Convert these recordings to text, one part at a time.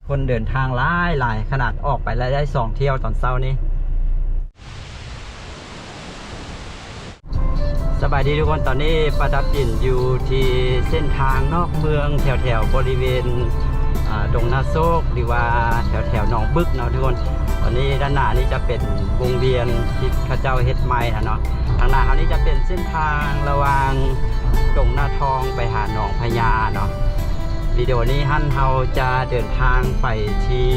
ຄົນເດີນທາງຫຼາຍໆ ຂະໜາດອອກໄປແລ້ວໄດ້ສອງທ່ຽວຕອນເຊົ້ານີ້. ສະບາຍດີທຸກຄົນ, ຕອນນີ້ປະດັບດິນຢູ່ທີ່ເສັ້ນທາງນອກເມືອງ ແຖວໆ ບໍລິເວນ ອ່າ ດົງນາໂຊກ ຫຼືວ່າແຖວໆ ໜອງບຶກເນາະທຸກຄົນ. ຕອນນີ້ດ້ານໜ້ານີ້ຈະເປັນວົງວຽນທີ່ເຂົາເຈົ້າເຮັດໃໝ່ນະເນາະ. ທາງໜ້າເຮົານີ້ຈະເປັນເສັ້ນທາງລະຫວ່າງດົງນາທອງໄປຫາໜອງພະຍາເນາະ. ວິດີໂອນີ້ຫັ້ນເຮົາຈະເດີນທາງໄປທີ່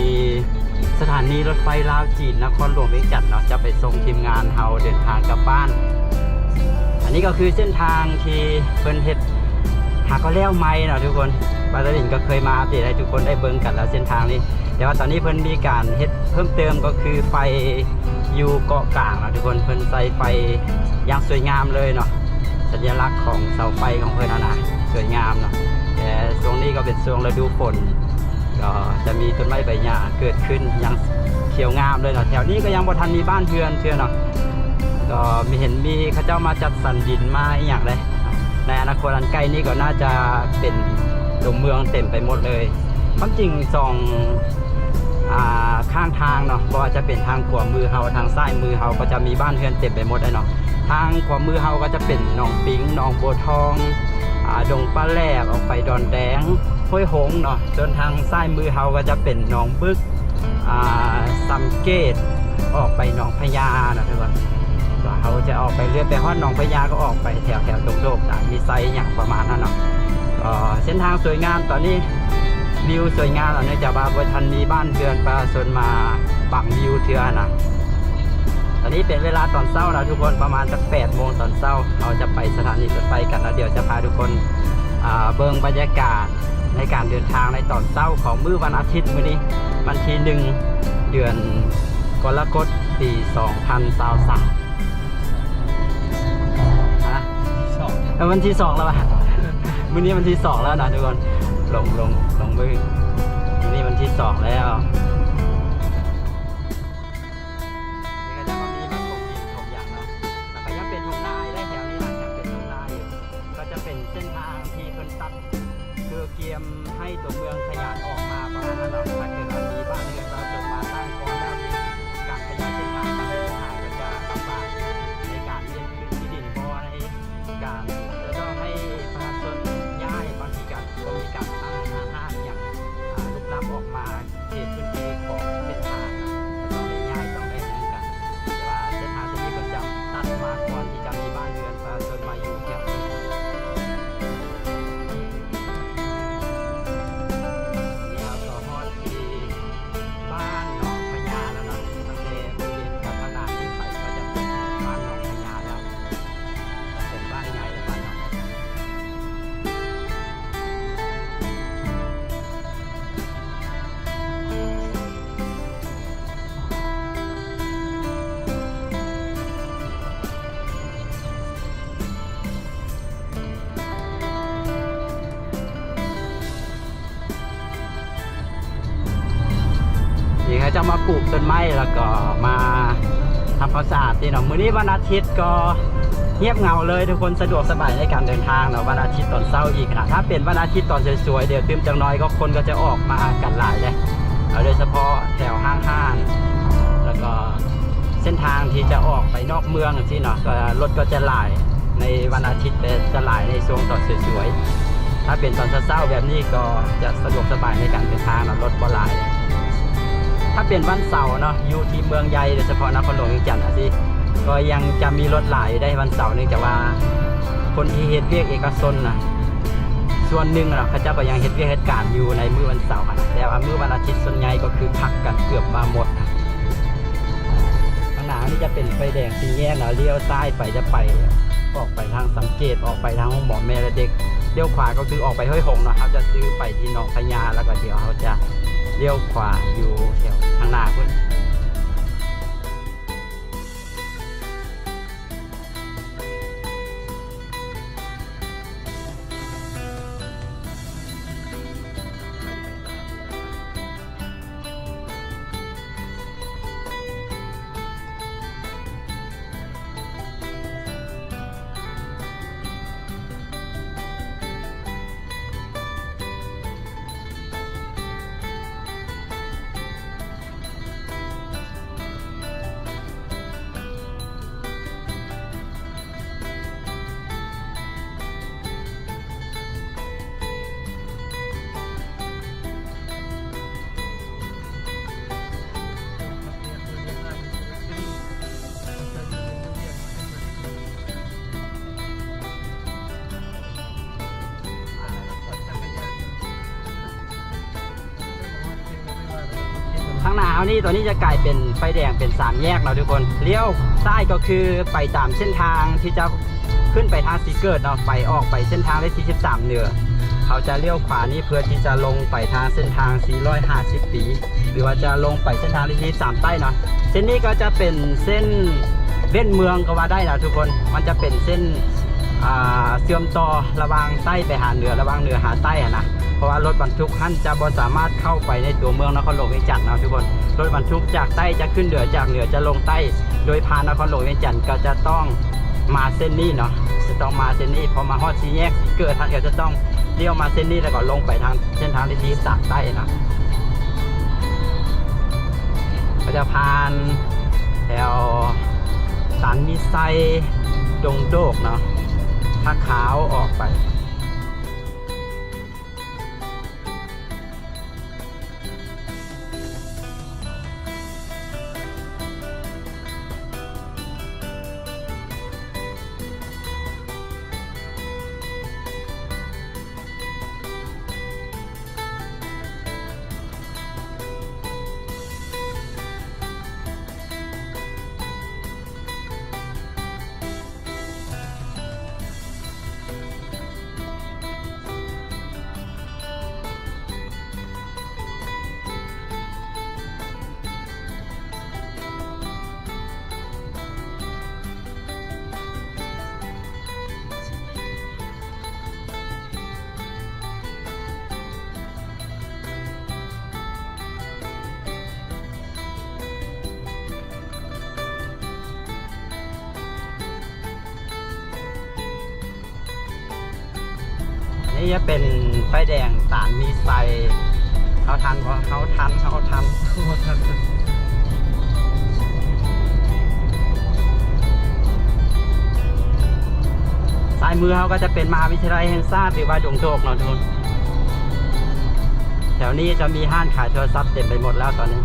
ສະຖານີລົດໄຟລາວຈີນ ນະຄອນຫຼວງວຽງຈັນເນາະ, ຈະໄປສົ່ງທີມງານເຮົາເດີນທາງກັບບ້ານ. ອັນນີ້ກໍຄືເສັ້ນທາງທີ່ເພິ່ນເຮັດ ຫາກໍແລ້ວໃໝ່ເນາະທຸກຄົນ. ປະດັບດິນກໍເຄີຍມາອັບເດດໃຫ້ທຸກຄົນໄດ້ເບິ່ງກັນແລ້ວເສັ້ນທາງນີ້, ແຕ່ວ່າຕອນນີ້ເພິ່ນມີການເຮັດເພີ່ມເຕີມ ກໍຄືໄຟຢູ່ເກາະກາງເນາະທຸກຄົນ, ເພິ່ນໃສ່ໄຟຢ່າງສວຍງາມເລີຍເນາະ. ສັນຍະລັກຂອງເສົາໄຟຂອງເພິ່ນຫັ້ນນະ ສວຍງາມເນາະ. ແຕ່ຊ່ວງນີ້ກໍເປັນຊ່ວງລະດູຝົນ ກໍຈະມີຕົ້ນໄມ້ໃບຫຍ້າເກີດຂຶ້ນຢ່າງຂຽວງາມເລີຍເນາະ. ແຖວນີ້ກໍຍັງບໍ່ທັນມີບ້ານເຮືອນເທື່ອເນາະ, ກໍມີ ເຫັນມີເຂົາເຈົ້າມາຈັດສັນດິນມາອີ່ຫຍັງເດ້. ໃນອະນາຄົດອັນໃກ້ນີ້ກໍໜ້າຈະເປັນຕົວເມືອງເຕັມໄປໝົດເລີຍ. ຄວາມຈິງສອງ ອ່າ ຂ້າງທາງເນາະ, ບໍ່ວ່າຈະເປັນທາງຂວາມືເຮົາ ທາງຊ້າຍມືເຮົາ ກໍຈະມີບ້ານເຮືອນເຕັມໄປໝົດເລີຍເນາະ. ທາງຂວາມືເຮົາກໍຈະເປັນໜອງປິງ ໜອງບົວທອງ ອ່າ ດົງປາແຫຼກ ອອກໄປດອນແດງ ຫ້ວຍຫົງເນາະ. ສ່ວນທາງຊ້າຍມືເຮົາກໍຈະເປັນໜອງບຶກ ອ່າ ສຳເກດ ອອກໄປໜອງພະຍາເນາະທຸກຄົນ. ວ່າເຮົາຈະອອກໄປເລື້ອຍໄປຮອດໜອງພະຍາ ກໍອອກໄປແຖວໆ ດົງໂດກ ຕາມມີໄຊຫຍັງປະມານນັ້ນເນາະ. ກໍເສັ້ນທາງສວຍງາມ ຕອນນີ້ວິວສວຍງາມເນາະ, ເນື່ອງຈາກວ່າບໍ່ທັນມີບ້ານເຮືອນປະຊາຊົນມາບັງວິວເທື່ອນະ. ຕອນນີ້ເປັນເວລາຕອນເຊົ້ານະທຸກຄົນ, ປະມານຈັກແປດໂມງຕອນເຊົ້າ. ເຮົາຈະໄປສະຖານີລົດໄຟກັນ ແລ້ວດຽວຈະພາທຸກຄົນ ອ່າ ເບິ່ງບັນຍາກາດ ໃນການເດີນທາງໃນຕອນເຊົ້າຂອງມື້ວັນອາທິດມື້ນີ້ ວັນທີໜຶ່ງ ເດືອນກໍລະກົດ ປີສອງພັນຊາວສາມ. ຮະ? ວັນທີສອງ ເອີ ວັນທີສອງແລ້ວຫວາ? ມື້ນີ້ວັນທີສອງແລ້ວນະທຸກຄົນ. ລົງ ລົງ ລົງມື ມື້ນີ້ວັນທີສອງແລ້ວ. ນີ້ກໍຈະມີມາຖົມດິນຖົມຫຍັງເນາະ, ແລ້ວກໍຍັງເປັນທົ່ງນາຢູ່ເດ້ ແຖວນີ້ນະ ຍັງເປັນທົ່ງນາຢູ່. ກໍຈະເປັນເສັ້ນທາງທີ່ເພິ່ນຕັດ ຄືກຽມໃຫ້ຕົວເມືອງຂະຫຍາຍອອກມາປະມານນັ້ນເນາະ. ຖ້າເກີດວ່າມີບ້ານເຮືອນປະຊາຊົນມາຕັ້ງກ່ອນແລ້ວນີ້ ການຂະຫຍາຍເສັ້ນທາງ ການເດີນທາງກໍຈະລຳບາກໃນການເຮັດຄືທີ່ດິນບໍ່ໃນການສະດອກໃຫ້ປະຊາຊົນຍ້າຍ. ບາງທີກໍຕ້ອງມີການຕັ້ງຮ້ານຫຍັງ ອ່າ ລຸກລ້ຳອອກມາ ເຂດພື້ນທີ່ຂອງເສັ້ນທາງນະ ກໍຕ້ອງໄດ້ຍ້າຍ ຕ້ອງໄດ້ຫຍັງກັນ. ແຕ່ວ່າເສັ້ນທາງຕົວນີ້ເພິ່ນຈະຕັດມາກ່ອນທີ່ຈະມີບ້ານເຮືອນປະຊາຊົນມາຢູ່ແຖວນີ້. ນີ້ເຮົາກໍຮອດທີ່ບ້ານໜອງພະຍາແລ້ວເນາະ. ຕັ້ງແຕ່ບໍລິເວນກັບທາງໜ້ານີ້ໄປກໍຈະເປັນບ້ານໜອງພະຍາແລ້ວ, ເປັນບ້ານໃຫຍ່ແລ້ວ ບ້ານໜອງພະຍາ. ນີ້ເຂົາເຈົ້າມາປູກຕົ້ນໄມ້ ແລ້ວກໍມາທຳຄວາມສະອາດນີ້ເນາະ. ມື້ນີ້ວັນອາທິດກໍງຽບເຫງົາເລີຍ ທຸກຄົນສະດວກສະບາຍໃນການເດີນທາງເນາະ, ວັນອາທິດຕອນເຊົ້າອີກນະ. ຖ້າເປັນວັນອາທິດຕອນສວຍໆ ດຽວຕື່ມຈັກໜ້ອຍກໍຄົນກໍຈະອອກມາກັນຫຼາຍເດ້ ເອົາ ໂດຍສະເພາະແຖວຫ້າງຮ້ານ ແລ້ວກໍເສັ້ນທາງທີ່ຈະອອກໄປນອກເມືອງຈັ່ງຊີ້ເນາະ ກໍລົດກໍຈະຫຼາຍໃນວັນອາທິດ ແຕ່ຈະຫຼາຍໃນຊ່ວງຕອນສວຍໆ. ຖ້າເປັນຕອນເຊົ້າໆແບບນີ້ກໍຈະສະດວກສະບາຍໃນການເດີນທາງເນາະ, ລົດບໍ່ຫຼາຍ. ຖ້າເປັນວັນເສົາເນາະ ຢູ່ທີ່ເມືອງໃຫຍ່ ໂດຍສະເພາະນະຄອນຫຼວງວຽງຈັນຈັ່ງຊີ້ ກໍຍັງຈະມີລົດຫຼາຍຢູ່ໃນວັນເສົາ, ເນື່ອງຈາກວ່າຄົນທີ່ເຮັດວຽກເອກະຊົນນະ ສ່ວນໜຶ່ງເນາະ ເຂົາເຈົ້າກໍຍັງເຮັດວຽກເຮັດການຢູ່ໃນມື້ວັນເສົາຫັ້ນ. ແຕ່ວ່າມື້ວັນອາທິດສ່ວນໃຫຍ່ກໍຄືພັກກັນເກືອບວ່າໝົດ. ທາງໜ້ານີ້ຈະເປັນໄຟແດງສີ່ແຍກເນາະ, ລ້ຽວຊ້າຍໄປຈະໄປ ອອກໄປທາງສຳເກດ ອອກໄປທາງໂຮງໝໍແມ່ແລະເດັກ, ລ້ຽວຂວາກໍຄືອອກໄປຫ້ວຍຫົງເນາະ. ເຮົາຈະຄືໄປທີ່ໜອງພະຍາ ແລ້ວກໍດຽວເຮົາຈະລ້ຽວຂວາຢູ່ແຖວທາງໜ້າພຸ້ນ. ນີ້ ທາງໜ້າເຮົານີ້ ຕອນນີ້ຈະກາຍເປັນໄຟແດງເປັນສາມແຍກເນາະທຸກຄົນ. ລ້ຽວຊ້າຍກໍຄືໄປຕາມເສັ້ນທາງທີ່ຈະຂຶ້ນໄປທ່າສີເກີດເນາະ, ໄປອອກໄປເສັ້ນທາງເລກທີສິບສາມເໜືອ. ເຮົາຈະລ້ຽວຂວານີ້ເພື່ອທີ່ຈະລົງໄປທາງເສັ້ນທາງສີ່ຮ້ອຍຫ້າສິບປີ ຫຼືວ່າຈະລົງໄປເສັ້ນທາງເລກທີສິບສາມໃຕ້ເນາະ. ເສັ້ນນີ້ກໍຈະເປັນເສັ້ນເວັນເມືອງກໍວ່າໄດ້ນະທຸກຄົນ. ມັນຈະເປັນເສັ້ນ ອ່າ ເຊື່ອມຕໍ່ລະຫວ່າງໃຕ້ໄປຫາເໜືອ, ລະຫວ່າງເໜືອຫາໃຕ້ຫັ້ນນະ. ເພາະວ່າລົດບັນທຸກຫັ້ນຈະບໍ່ສາມາດເຂົ້າໄປໃນຕົວເມືອງນະຄອນຫຼວງວຽງຈັນເນາະທຸກຄົນ. ລົດບັນທຸກຈາກໃຕ້ຈະຂຶ້ນເໜືອ, ຈາກເໜືອຈະລົງໃຕ້ ໂດຍຜ່ານນະຄອນຫຼວງວຽງຈັນ ກໍຈະຕ້ອງມາເສັ້ນນີ້ເນາະ, ຈະຕ້ອງມາເສັ້ນນີ້. ພໍມາຮອດສີ່ແຍກສີເກີດຫັ້ນ ກໍຈະຕ້ອງລ້ຽວມາເສັ້ນນີ້ ແລ້ວກໍລົງໄປທາງເສັ້ນທາງເລກທີສິບສາມໃຕ້ເນາະ. ກໍຈະຜ່ານແຖວຕານມີໄຊ, ດົງໂດກເນາະ, ຜາຂາວອອກໄປ. ນີ້ຈະເປັນໄຟແດງຕານມີໄຊ. ເຮົາທັນບໍ່? ເຮົາທັນ, ເຮົາທັນ. ບໍ່ທັນ. ຊ້າຍມືເຮົາກໍຈະເປັນມະຫາວິທະຍາໄລແຫ່ງຊາດ ຫຼືວ່າດົງໂດກເນາະທຸກຄົນ. ແຖວນີ້ຈະມີຮ້ານຂາຍໂທລະສັບເຕັມໄປໝົດແລ້ວຕອນນີ້.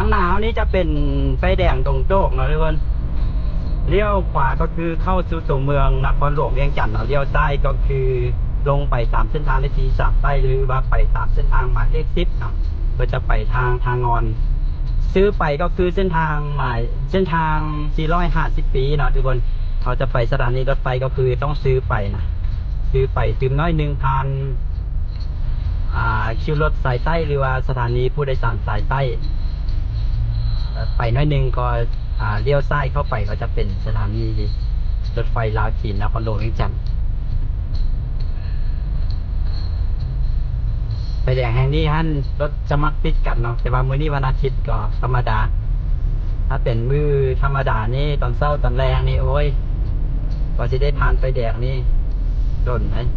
ໜ້າເຮົານີ້ຈະເປັນໄຟແດງດົງໂດກເນາະທຸກຄົນ. ລ້ຽວຂວາກໍຄືເຂົ້າສູ່ຕົວເມືອງນະຄອນຫຼວງວຽງຈັນເນາະ, ລ້ຽວຊ້າຍກໍຄືລົງໄປຕາມເສັ້ນທາງເລກສີ່ສິບສາມໃຕ້ ຫຼືວ່າໄປຕາມເສັ້ນທາງໝາຍເລກສິບເນາະ ເພື່ອຈະໄປທາງທ່າງ່ອນ. ຊື່ໄປກໍຄືເສັ້ນທາງໝາຍ ເສັ້ນທາງສີ່ຮ້ອຍຫ້າສິບປີເນາະທຸກຄົນ. ເຮົາຈະໄປສະຖານີລົດໄຟກໍຄືຕ້ອງຊື່ໄປນະ, ຊື່ໄປຕື່ມໜ້ອຍໜຶ່ງຜ່ານ ອ່າ ຄິວລົດສາຍໃຕ້ ຫຼືວ່າສະຖານີຜູ້ໂດຍສານສາຍໃຕ້ ໄປໜ້ອຍໜຶ່ງກໍ ອ່າ ລ້ຽວຊ້າຍເຂົ້າໄປ ກໍຈະເປັນສະຖານີລົດໄຟລາວຈີນນະຄອນຫຼວງວຽງຈັນ. ໄຟແດງແຫ່ງນີ້ຫັ້ນ ລົດຈະມັກຕິດກັນເນາະ, ແຕ່ວ່າມື້ນີ້ວັນອາທິດກໍທຳມະດາ. ຖ້າເປັນມື້ທຳມະດານີ້ ຕອນເຊົ້າຕອນແລງນີ້ ໂອ້ຍ ກວ່າຊິໄດ້ຜ່ານໄຟແດງນີ້ດົນໄດ໋.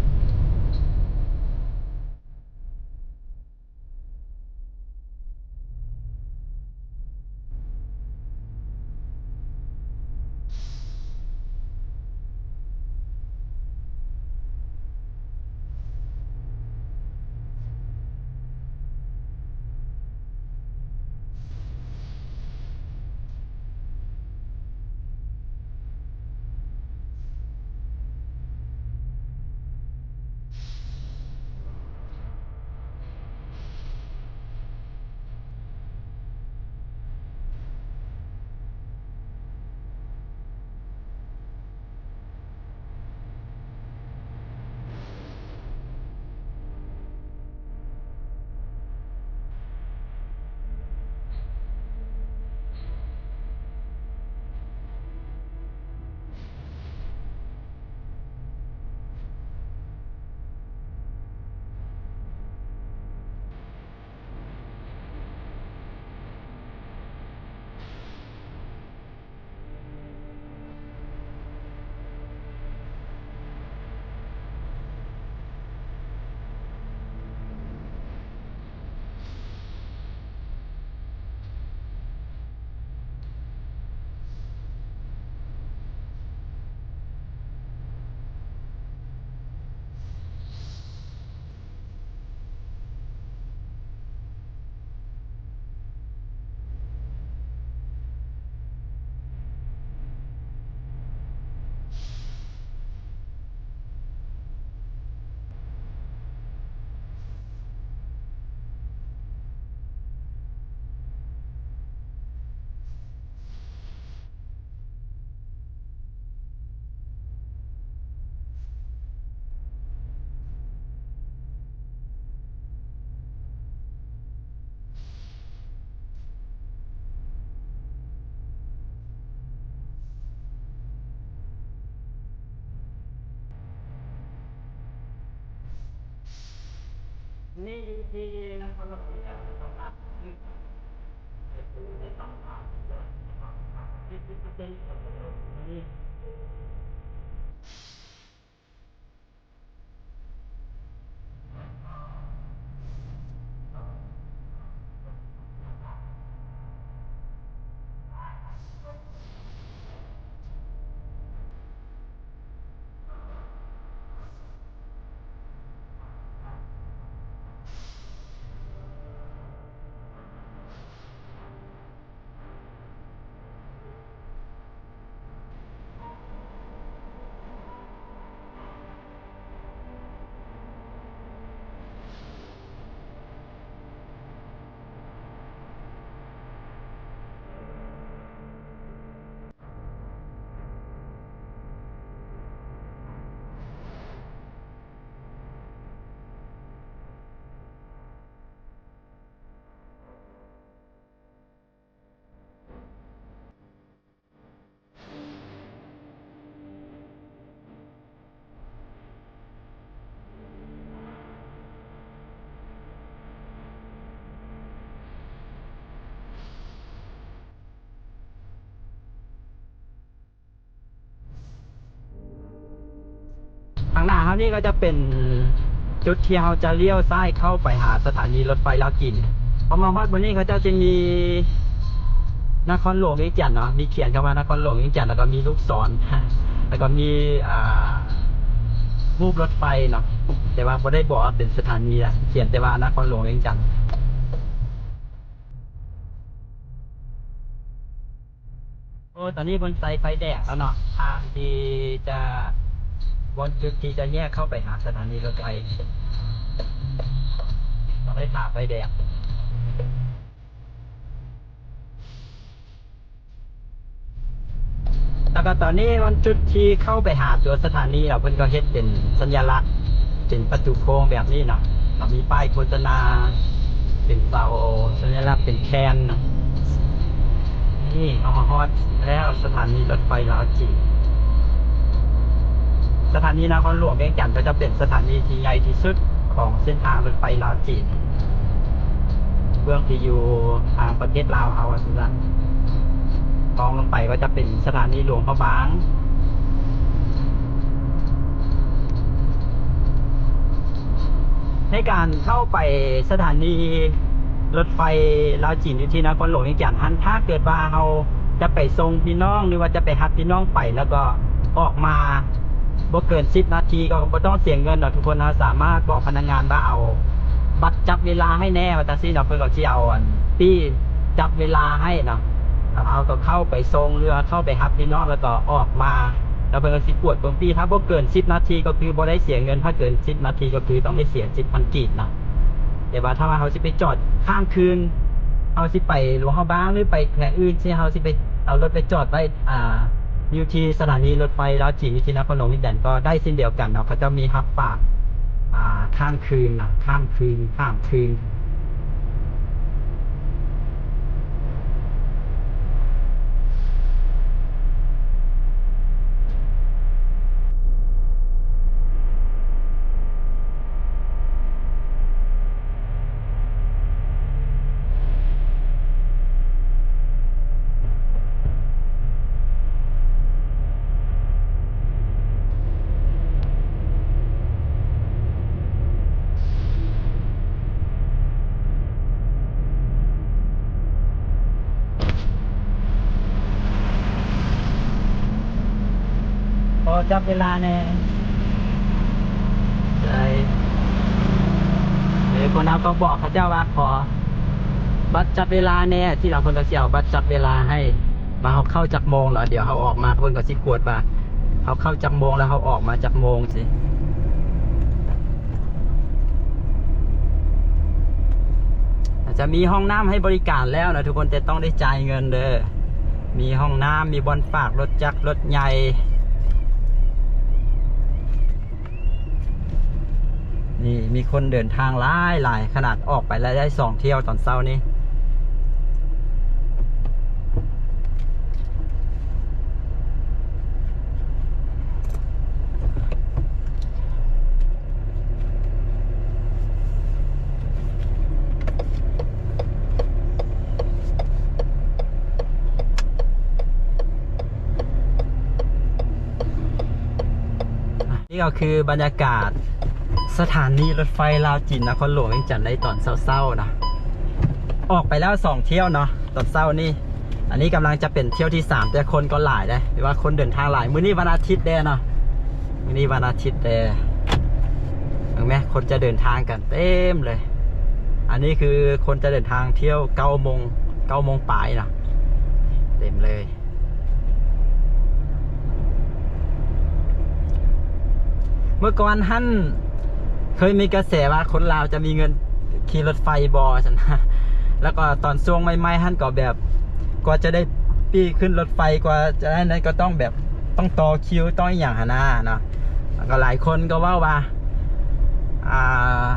ຂ້າງໜ້າເຮົານີ້ກໍຈະເປັນຈຸດທີ່ເຮົາຈະລ້ຽວຊ້າຍເຂົ້າໄປຫາສະຖານີລົດໄຟລາວຈີນ. ພໍມາຮອດບ່ອນນີ້ ເຂົາເຈົ້າຈະມີນະຄອນຫຼວງວຽງຈັນເນາະ, ມີຂຽນຄຳວ່ານະຄອນຫຼວງວຽງຈັນ ແລ້ວກໍມີລູກສອນ ແລ້ວກໍມີ ອ່າ ຮູບລົດໄຟເນາະ, ແຕ່ວ່າບໍ່ໄດ້ບອກວ່າເປັນສະຖານີນະ, ຂຽນແຕ່ວ່ານະຄອນຫຼວງວຽງຈັນ. ຕອນນີ້ເພິ່ນໃສ່ໄຟແດງແລ້ວເນາະ ທາງທີ່ຈະ ບ່ອນຈຸດທີ່ຈະແຍກເຂົ້າໄປຫາສະຖານີລົດໄຟ ຕ້ອງໄດ້ຖ້າໄຟແດງ. ແລ້ວກໍຕອນນີ້ມັນຈຸດທີ່ເຂົ້າໄປຫາຕົວສະຖານີແລ້ວ ເພິ່ນກໍເຮັດເປັນສັນຍະລັກ ເປັນປະຕູໂຄ້ງແບບນີ້ເນາະ ກໍມີປ້າຍໂຄສະນາ ເປັນເສົາສັນຍະລັກ ເປັນແຄນເນາະ. ນີ້ເຮົາມາຮອດແລ້ວສະຖານີລົດໄຟລາວຈີນ. ສະຖານີນະຄອນຫຼວງວຽງຈັນກໍຈະເປັນສະຖານີທີ່ໃຫຍ່ທີ່ສຸດຂອງເສັ້ນທາງລົດໄຟລາວຈີນ ເບື້ອງທີ່ຢູ່ທາງປະເທດລາວເຮົາວ່າຊັ້ນຊະ. ຮອງລົງໄປກໍຈະເປັນສະຖານີຫຼວງພະບາງ. ໃນການເຂົ້າໄປສະຖານີລົດໄຟລາວຈີນຢູ່ທີ່ນະຄອນຫຼວງວຽງຈັນຫັ້ນ ຖ້າເກີດວ່າເຮົາຈະໄປສົ່ງພີ່ນ້ອງ ຫຼືວ່າຈະໄປຮັບພີ່ນ້ອງໄປ ແລ້ວກໍອອກມາບໍ່ເກີນສິບນາທີ ກໍບໍ່ຕ້ອງເສຍເງິນດອກທຸກຄົນ. ເຮົາສາມາດບອກພະນັກງານວ່າເອົາບັດຈັບເວລາໃຫ້ແດ່ ວ່າຈັ່ງຊີ້ເນາະ ເພິ່ນກໍຊິເອົາອັນປີ້ຈັບເວລາໃຫ້ເນາະ. ເຮົາກໍເຂົ້າໄປສົ່ງ ຫຼືວ່າເຂົ້າໄປຮັບພີ່ນ້ອງ ແລ້ວກໍອອກມາ ແລ້ວເພິ່ນກໍຊິກວດເບິ່ງປີ້ ຖ້າບໍ່ເກີນສິບນາທີ ກໍຄືບໍ່ໄດ້ເສຍເງິນ ຖ້າເກີນສິບນາທີ ກໍຄືຕ້ອງໄດ້ເສຍສິບພັນກີບເນາະ. ແຕ່ວ່າຖ້າວ່າເຮົາຊິໄປຈອດຄ້າງຄືນ ເຮົາຊິໄປຫຼວງພະບາງ ຫຼືໄປແຂວງອື່ນ ຊິ ເຮົາຊິໄປເອົາລົດໄປຈອດໄວ້ ອ່າ ຢູ່ທີ່ສະຖານີລົດໄຟລາວຈີນ ຢູ່ທີ່ນະຄອນຫຼວງວຽງຈັນ ກໍໄດ້ເຊັ່ນດຽວກັນເນາະ. ເຂົາເຈົ້າມີຮັບຝາກ ອ່າ ຄ້າງຄືນເນາະ ຄ້າງຄືນ ຄ້າງຄືນ. ຂໍຈັບເວລາແດ່. ໄດ້ ເອີ ຄົນເຮົາກໍບອກເຂົາເຈົ້າວ່າ ຂໍບັດຈັບເວລາແດ່ ທີຫຼັງເພິ່ນກໍຊິເອົາບັດຈັບເວລາໃຫ້ ວ່າເຮົາເຂົ້າຈັກໂມງ ແລ້ວດຽວເຮົາອອກມາ ເພິ່ນກໍຊິກວດວ່າເຮົາເຂົ້າຈັກໂມງ ແລ້ວເຮົາອອກມາຈັກໂມງຊີ້. ອາດຈະມີຫ້ອງນ້ຳໃຫ້ບໍລິການແລ້ວນະທຸກຄົນ ແຕ່ຕ້ອງໄດ້ຈ່າຍເງິນເດີ. ມີຫ້ອງນ້ຳ ມີບ່ອນຝາກລົດຈັກລົດໃຫຍ່. ນີ້ມີຄົນເດີນທາງຫຼາຍໆ ຂະໜາດອອກໄປແລ້ວໄດ້ສອງທ່ຽວຕອນເຊົ້ານີ້. ນີ້ກໍຄືບັນຍາກາດສະຖານີລົດໄຟລາວຈີນນະຄອນຫຼວງວຽງຈັນໃນຕອນເຊົ້າໆນະ. ອອກໄປແລ້ວສອງທ່ຽວເນາະ ຕອນເຊົ້ານີ້. ອັນນີ້ກຳລັງຈະເປັນທ່ຽວທີສາມ ແຕ່ຄົນກໍຫຼາຍເດ້ ຫຼືວ່າຄົນເດີນທາງຫຼາຍ. ມື້ນີ້ວັນອາທິດແດ່ເນາະ ມື້ນີ້ວັນອາທິດແດ່. ເຫັນໄໝ ຄົນຈະເດີນທາງກັນເຕັມເລີຍ. ອັນນີ້ຄືຄົນຈະເດີນທາງທ່ຽວເກົ້າໂມງ ເກົ້າໂມງປາຍເນາະ ເຕັມເລີຍ. ເມື່ອກ່ອນຫັ້ນເຄີຍມີກະແສວ່າຄົນລາວຈະມີເງິນຂີ່ລົດໄຟບໍ່ຊັ້ນນະ. ແລ້ວກໍຕອນຊ່ວງໃໝ່ໆຫັ້ນກໍແບບ ກວ່າຈະໄດ້ປີ້ຂຶ້ນລົດໄຟ ກວ່າຈະໄດ້ນັ້ນ ກໍຕ້ອງແບບ ຕ້ອງຕໍ່ຄິວ ຕ້ອງອີ່ຫຍັງຫັ້ນນະເນາະ. ແລ້ວກໍຫຼາຍຄົນກໍເວົ້າວ່າ ອ່າ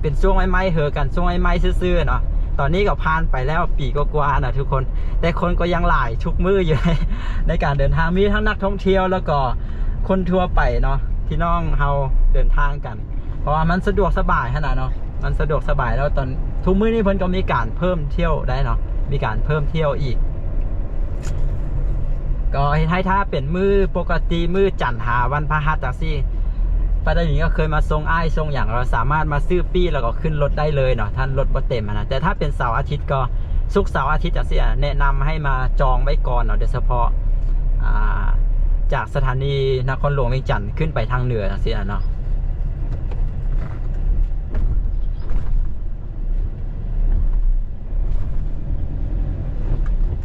ເປັນຊ່ວງໃໝ່ໆ ເຫີກັນຊ່ວງໃໝ່ໆຊື່ໆເນາະ. ຕອນນີ້ກໍຜ່ານໄປແລ້ວປີກວ່າໆນະທຸກຄົນ ແຕ່ຄົນກໍຍັງຫຼາຍທຸກມື້ຢູ່ ໃນການເດີນທາງ ມີທັງນັກທ່ອງທ່ຽວ ແລ້ວກໍຄົນທົ່ວໄປເນາະ ພີ່ນ້ອງເຮົາເດີນທາງກັນ ເພາະວ່າມັນສະດວກສະບາຍຫັ້ນນະເນາະ ມັນສະດວກສະບາຍ. ແລ້ວຕອນ ທຸກມື້ນີ້ເພິ່ນກໍມີການເພີ່ມທ່ຽວໄດ້ເນາະ ມີການເພີ່ມທ່ຽວອີກ. ກໍເຮັດໃຫ້ຖ້າເປັນມື້ປົກກະຕິ ມື້ຈັນຫາວັນພະຫັດຈັ່ງຊີ້ ປ້າດາວິນກໍເຄີຍມາສົ່ງອ້າຍສົ່ງຫຍັງ ເຮົາສາມາດມາຊື້ປີ້ແລ້ວກໍຂຶ້ນລົດໄດ້ເລີຍເນາະ ຖ້າລົດບໍ່ເຕັມຫັ້ນນະ. ແຕ່ຖ້າເປັນເສົາອາທິດກໍ ສຸກເສົາອາທິດຈັ່ງຊີ້ ແນະນຳໃຫ້ມາຈອງໄວ້ກ່ອນເນາະ ໂດຍສະເພາະ ອ່າ ຈາກສະຖານີນະຄອນຫຼວງວຽງຈັນຂຶ້ນໄປທາງເໜືອຈັ່ງຊີ້ນະເນາະ.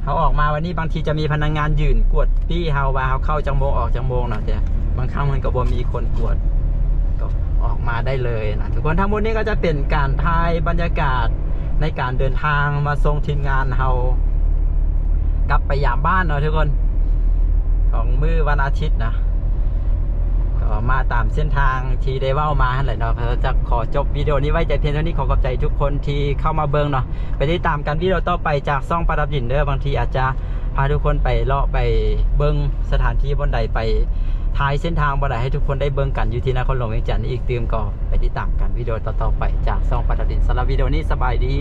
เฮาออกมาวันนี้ บางทีจะมีพนักงานยืนกวดตี้เฮาว่าเฮาเข้าจักโมงออกจักโมงเนาะ แต่บางครั้งมันก็บ่มีคนกวด ก็ออกมาได้เลยนะทุกคน ทั้งหมดนี้ก็จะเป็นการถ่ายบรรยากาศในการเดินทางมาส่งทีมงานเฮากลับไปยามบ้านเนาะทุกคน ของมื้อวันอาทิตย์นะ ก็มาตามเส้นทางที่ได้เว้ามาหั่นแหละเนาะ ก็จะขอจบวิดีโอนี้ไว้แต่เพียงเท่านี้ ขอขอบใจทุกคนที่เข้ามาเบิ่งเนาะ ไปติดตามกันวิดีโอต่อไปจากช่องประดับดินเด้อ บางทีอาจจะพาทุกคนไปเลาะไปเบิ่งสถานที่บ่อนใด ไปถ่ายเส้นทางบ่อนใดให้ทุกคนได้เบิ่งกัน อยู่ที่นครหลวงเวียงจันทน์อีกตื่ม ก็ไปติดตามกันวิดีโอต่อๆไปจากช่องประดับดิน สำหรับวิดีโอนี้สบายดี